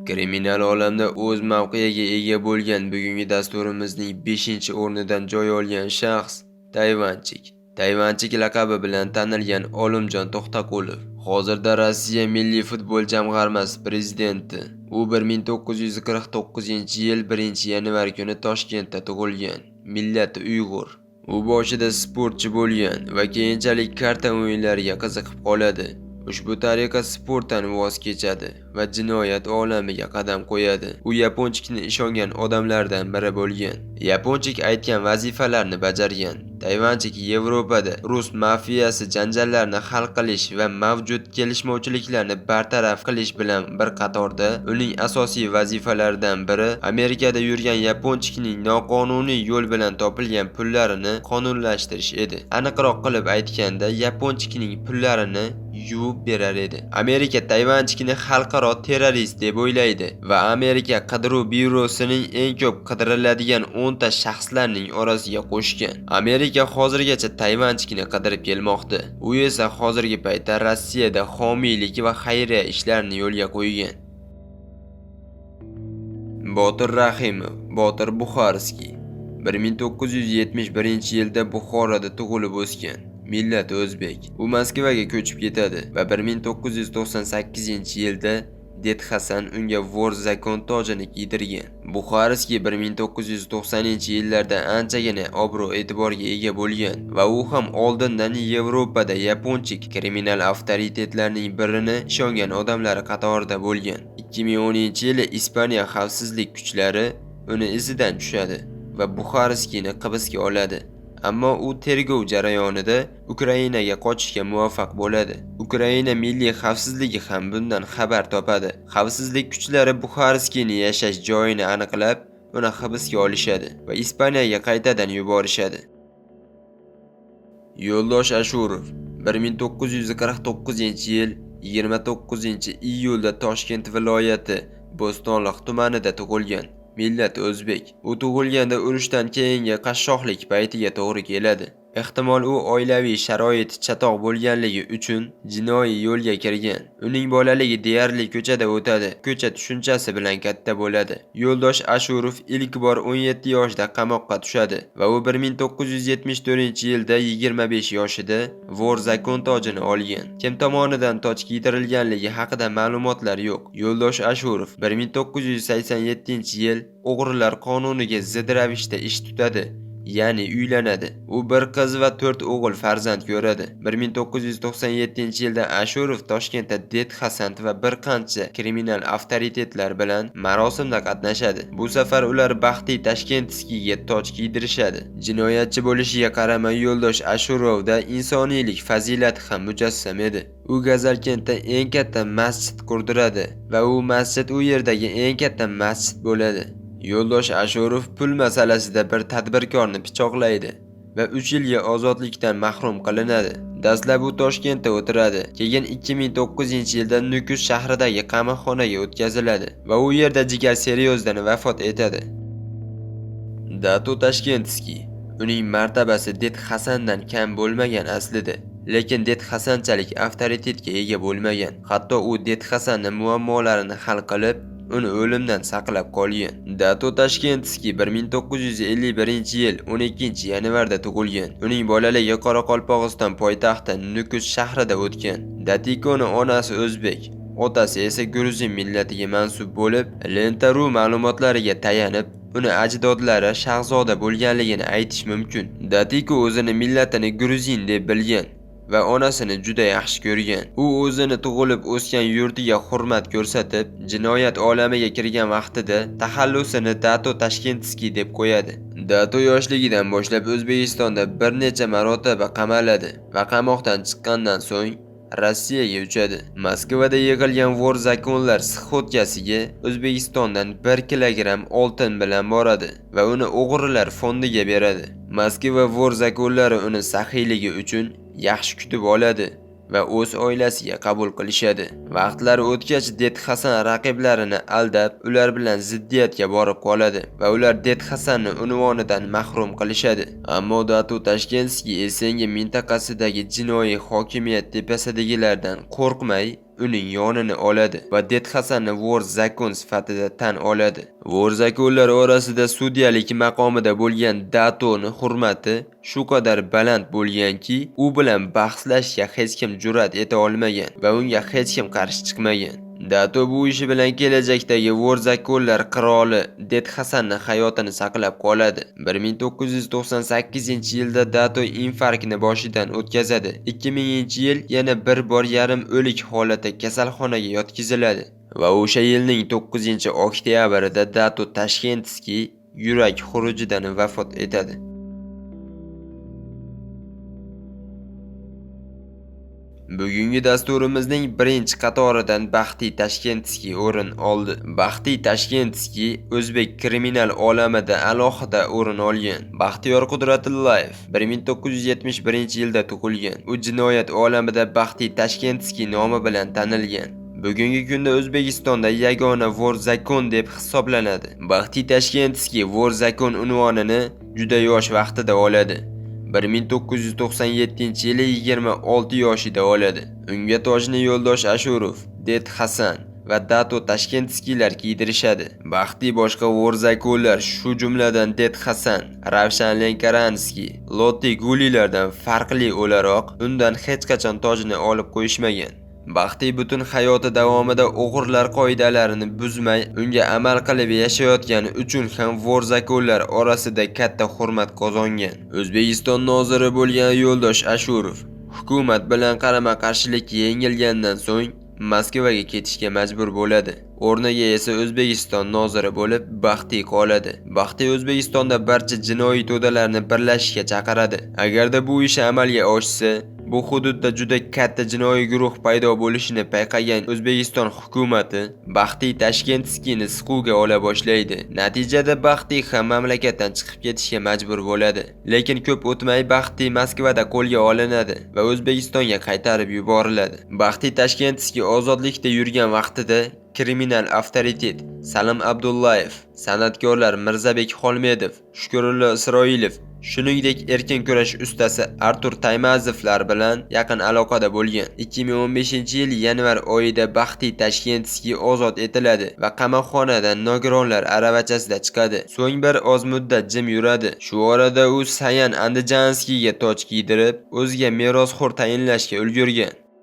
Kriminal olamda o'z mavqeiga ega bo'lgan bugungi dasturimizning 5-o'rnidan joy olgan shaxs Tayvanchik. Tayvanchik laqabi bilan tanilgan Olimjon To'xtaqulov hozirda Rossiya Milliy futbol jamg'armasi prezidenti. U 1949-yil 1-yanvar kuni Toshkentda tug'ilgan. Millati uyg'ur. U boshida sportchi bo'lgan va keyinchalik karta o'yinlariga qiziqib qoladi. Ushbu tariqa sportdan voz kechadi va jinoyat olamiga qadam qo'yadi. U Yaponchikni ishongan odamlardan biri bo'lgan. Yaponchik aytgan vazifalarni bajargan. Tayvanchik Yevropada rus mafiyasi janjallarini hal qilish va mavjud kelishmovchiliklarni bartaraf qilish bilan bir qatorda uning asosiy vazifalaridan biri Amerikada yurgan Yaponchikning noqonuniy yo'l bilan topilgan pullarini qonunlashtirish edi. Aniqroq qilib aytganda, Yaponchikning pullarini yuvib berar edi. Amerika Tayvanchikni xalqaro terrorist deb o'ylaydi va Amerika qidiruv byurosining eng ko'p qidiriladigan 10 ta shaxslarning orasiga qo'shgan. Amerika hozirgacha Tayvanchikni qidirib kelmoqda. U esa hozirgi paytda Rossiyada homiylik va xayriya ishlarini yo'lga qo'ygan. Botir Rahimov, Botir Buxarskiy 1971-yilda Buxoroda tug'ilib o'sgan. Millati o'zbek. U Moskvaga ko'chib ketadi va 1998-yilda Ded Hasan unga вор закон tojini kiydirgan. Buxarskiy 1990-yillarda anchagina obro'-e'tiborga ega bo'lgan va u ham oldindan Yevropada yaponchik kriminal avtoritetlarning birini ishongan odamlari qatorida bo'lgan. 2010-yili Ispaniya xavfsizlik kuchlari uni izidan tushadi va Buxarskiyni hibsga oladi. Ammo u tergov jarayonida Ukrainaga qochishga muvaffaq bo'ladi. Ukraina milliy xavfsizligi ham bundan xabar topadi. Xavfsizlik kuchlari Buxarskiyni yashash joyini aniqlab, uni hibsga olishadi va Ispaniyaga qaytadan yuborishadi. Yo'ldosh Ashurov 1949-yil 29-iyulda Toshkent viloyati Bo'stonliq tumanida tug'ilgan. Millati o'zbek. U tug'ilganda urushdan keyingi qashshoqlik paytiga to'g'ri keladi. Ehtimol u oilaviy sharoiti chatoq bo'lganligi uchun jinoiy yo'lga kirgan. Uning bolaligi deyarli ko'chada o'tadi. Ko'cha tushunchasi bilan katta bo'ladi. Yo'ldosh Ashurov ilk bor 17 yoshida qamoqqa tushadi va u 1974-yilda 25 yoshida вор закон tojini olgan. Kim tomonidan toj kiydirilganligi haqida ma'lumotlar yo'q. Yo'ldosh Ashurov 1987-yil o'g'rilar qonuniga zid ravishda ish tutadi. Ya'ni uylanadi. U bir qiz va 4 o'g'il farzand ko'radi. 1997-yilda Ashurov Toshkentda Ded Hasan va bir qancha kriminal avtoritetlar bilan marosimda qatnashadi. Bu safar ular Baxtiy Tashkentskiyga toj kiydirishadi. Jinoyatchi bo'lishiga qaramay, Yo'ldosh Ashurovda insoniylik fazilati ham mujassam edi. U Gazalkentda eng katta masjid qurdiradi va u masjid u yerdagi eng katta masjid bo'ladi. Yo'ldosh Ashurov pul masalasida bir tadbirkorni pichoqlaydi va 3 yilga ozodlikdan mahrum qilinadi. Dastlab u Toshkentda o'tiradi, keyin 2009-yilda Nukus shahridagi qamoqxonaga o'tkaziladi va u yerda jigar sirrozdan vafot etadi. Dato Tashkentskiy uning martabasi Ded Hasandan kam bo'lmagan aslida, lekin Ded Hasanchalik avtoritetga ega bo'lmagan. Hatto u Ded Hasanning muammolarini hal qilib, uni o'limdan saqlab qolgan. Dato Tashkentskiy 1951-yil 12-yanvarda tug'ilgan. Uning bolaligi Qoraqalpog'iston poytaxti Nukus shahrida o'tgan. Datikoning onasi o'zbek, otasi esa gruzin millatiga mansub bo'lib, Lenta.ru ma'lumotlariga tayanib, uni ajdodlari shahzoda bo'lganligini aytish mumkin. Datiko o'zini millatini gruzin deb bilgan va onasini juda yaxshi ko'rgan. U o'zini tug'ilib o'sgan yurtiga hurmat ko'rsatib, jinoyat olamiga kirgan vaqtida taxallusini Dato Tashkentskiy deb qo'yadi. Dato yoshligidan boshlab O'zbekistonda bir necha marotaba qamaladi va qamoqdan chiqqandan so'ng Rossiyaga uchadi. Moskvada yig'ilgan вор закон lar сходка siga O'zbekistondan 1 kilogramm oltin bilan boradi va uni o'g'rilar fondiga beradi. Moskva вор закон lari uni saxiyligi uchun yaxshi kutib oladi va o'z oilasiga qabul qilishadi. Vaqtlar o'tgach Ded Hasan raqiblarini aldab, ular bilan ziddiyatga borib qoladi va ular Ded Hasanni unvonidan mahrum qilishadi. Ammo Dato Tashkentskiy SNG mintaqasidagi jinoiy hokimiyat tepasidagilardan qo'rqmay, uning yonini oladi va Ded Hasanni вор закон sifatida tan oladi. Вор законlar orasida sudyalik maqomida bo'lgan Datoni hurmati shu qadar baland bo'lganki, u bilan bahslashga hech kim jur'at eta olmagan va unga hech kim qarshi chiqmagan. Dato bu ishi bilan kelajakdagi вор законlar qiroli Ded Hasanning hayotini saqlab qoladi. 1998-yilda Dato infarktni boshidan o'tkazadi. 2000-yil yana bir bor yarim o'lik holatda kasalxonaga yotqiziladi va o'sha yilning 9-oktyabrida Dato Tashkentskiy yurak xurujidan vafot etadi. Bugungi dasturimizning birinchi qatoridan Baxtiy Tashkentskiy o'rin oldi. Baxtiy Tashkentskiy o'zbek kriminal olamida alohida o'rin olgan. Baxtiyor Qudratullayev 1971-yilda tug'ilgan. U jinoyat olamida Baxtiy Tashkentskiy nomi bilan tanilgan. Bugungi kunda O'zbekistonda yagona вор закон deb hisoblanadi. Baxtiy Tashkentskiy вор закон unvonini juda yosh vaqtida oladi. 1997-yili 26 yoshida oladi. Unga tojni Yo'ldosh Ashurov, Ded Hasan va Dato Tashkentskiylar kiydirishadi. Baxtiy boshqa вор законlar, shu jumladan Ded Hasan, Ravshan Lenkaranskiy, Loti Gulilardan farqli o'laroq undan hech qachon tojni olib qo'yishmagan. Baxtiy butun hayoti davomida o'g'irlar qoidalarini buzmay, unga amal qilib yashayotgani uchun ham вор законlar orasida katta hurmat qozongan. O'zbekiston noziri bo'lgan Yo'ldosh Ashurov hukumat bilan qarama-qarshilikka yengilgandan so'ng Moskvaga ketishga majbur bo'ladi. O'rniga esa O'zbekiston noziri bo'lib Baxtiy qoladi. Baxtiy O'zbekistonda barcha jinoiy to'dalarni birlashishga chaqiradi. Agarda bu ish amalga oshsa, bu hududda juda katta jinoiy guruh paydo bo'lishini payqagan O'zbekiston hukumati Baxtiy Tashkentskiyni siquvga ola boshlaydi. Natijada Baxtiy ham mamlakatdan chiqib ketishga majbur bo'ladi. Lekin ko'p o'tmay Baxtiy Moskvada qo'lga olinadi va O'zbekistonga qaytarib yuboriladi. Baxtiy Tashkentskiy ozodlikda yurgan vaqtida kriminal avtoritet Salim Abdullayev, san'atkorlar Mirzabek Xolmedov, Shukrullo Isroilov, shuningdek erkin kurash ustasi Artur Taymazovlar bilan yaqin aloqada bo'lgan. 2015-yil yanvar oyida Baxtiy Tashkentskiy ozod etiladi va qamoqxonadan nogironlar aravachasida chiqadi. So'ng bir oz muddat jim yuradi. Shu orada u Sayan Andijanskiyga toj kiydirib, o'ziga merosxo'r tayinlashga ulgurgan.